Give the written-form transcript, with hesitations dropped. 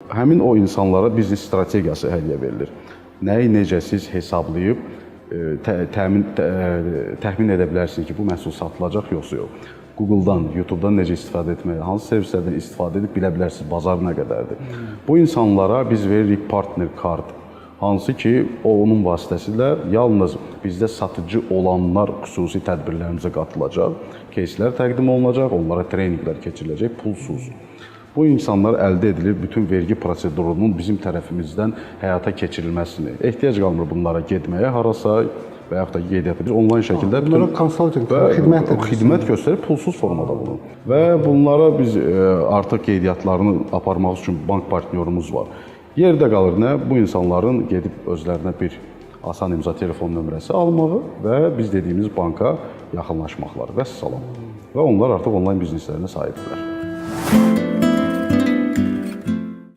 Həmin o insanlara biznes strategiyası hədiyyə verilir. Nəyi necə siz hesablayıb təxmin edə bilərsiniz ki, bu məhsul satılacaq yoxsa yox. Google-dan, YouTube-dan necə istifadə etməyi, hansı servislərdən istifadə edib bilə bilərsiniz bazar nə qədərdir. Bu insanlara biz veririk partner kart, hansı ki, o onun vasitəsilə yalnız bizdə satıcı olanlar xüsusi tədbirlərimizə qatılacaq, кейslər təqdim olunacaq, onlara treninqlər keçiriləcək pulsuz. Bu insanlar əldə edilir bütün vergi prosedurunun bizim tərəfimizdən həyata keçirilməsini. Ehtiyac qalmır bunlara getməyə harasa və yaxud da qeydiyyata. Biz onlayn şəkildə bütün Bunlara konsaltinq, və xidmət edirsiniz. Xidmət göstərib pulsuz formada bunu. Və bunlara biz artıq qeydiyyatlarını aparmaq üçün bank partnyorumuz var. Yerdə qalır nə? Bu insanların gedib özlərinə bir asan imza telefon nömrəsi almağı və biz dediyimiz banka yaxınlaşmaqları. Vəssalam. Və onlar artıq onlayn bizneslərinə sahibdirlər.